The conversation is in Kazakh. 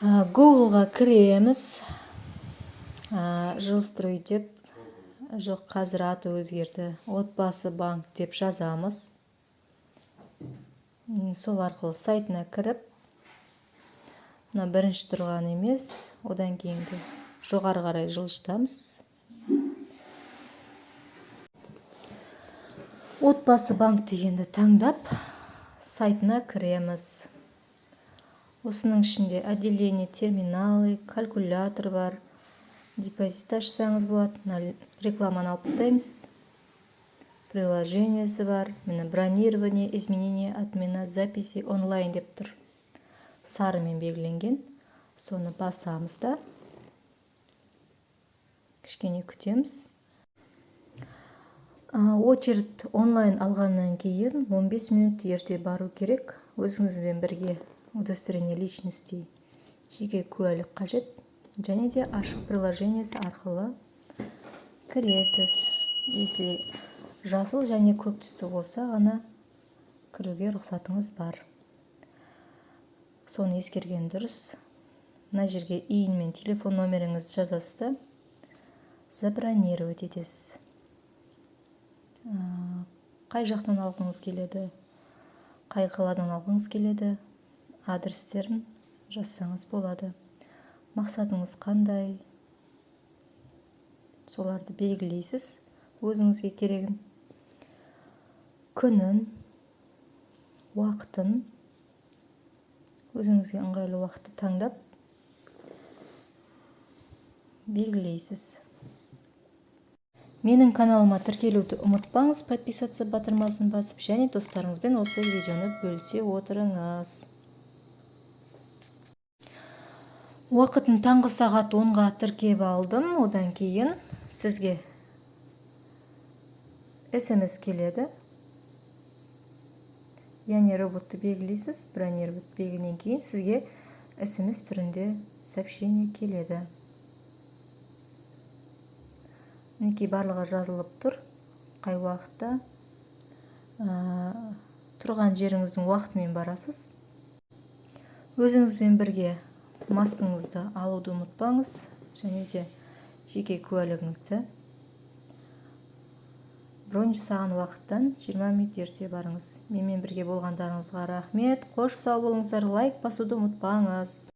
Гуглға кіреміз, Жилстрой деп, жоқ, қазір аты өзгерді, Отбасы банк деп жазамыз. Сол арқылы сайтына кіріп, мына бірінші тұрған емес, одан кейінгі жоғары қарай жылжытамыз. Отбасы банк дегенді таңдап, сайтына кіреміз. Осының ішінде отделение, терминалы, калькулятор бар. Депозит ашсаңыз болады. Мына рекламаны алып тастаймыз. Приложениесі бар. Міне, бронирование, изменение, отмена записи онлайн деп тұр. Сарымен белгіленген. Соны басамыз да, кішкене күтеміз. Очередь онлайн алғаннан кейін 15 минут ерте бару керек. Өзіңізбен бірге удостоверение личности, жеке куәлік қажет, және де ашық приложениесі арқылы кіресіз. Если жасыл және көк түсті болса ғана кіруге рұқсатыңыз бар. Соны ескерген дұрыс. Мына жерге ИИН мен телефон номеріңізді жазасыз да, забронировать етесіз. Қай жақтан алғыңыз келеді, қай қаладан алғыңыз келеді, адрестерін жазсаңыз болады. Мақсатыңыз қандай, соларды белгілейсіз, өзіңізге керегін, күнін, уақытын, өзіңізге ыңғайлы уақытты таңдап белгілейсіз. Менің каналыма тіркелуді ұмытпаңыз, подписаться батырмасын басып, және достарыңызбен осы видеоны бөлісе отырыңыз. Уақытын таңғы сағат 10-ға тіркеп алдым. Одан кейін сізге СМС келеді. Яғни роботты белгілейсіз, бронировать белгінен кейін сізге СМС түрінде сообщение келеді. Мінекей, барлығы жазылып тұр. Қай уақытта тұрған жеріңіздің уақытымен барасыз. Өзіңізбен бірге маскаңызды алуды ұмытпаңыз, және де жеке куәлігіңізді. Бронь жасаған уақыттан 20 минут ерте барыңыз. Менімен бірге болғандарыңызға рахмет. Қош, сау болыңыздар. Лайк басуды ұмытпаңыз.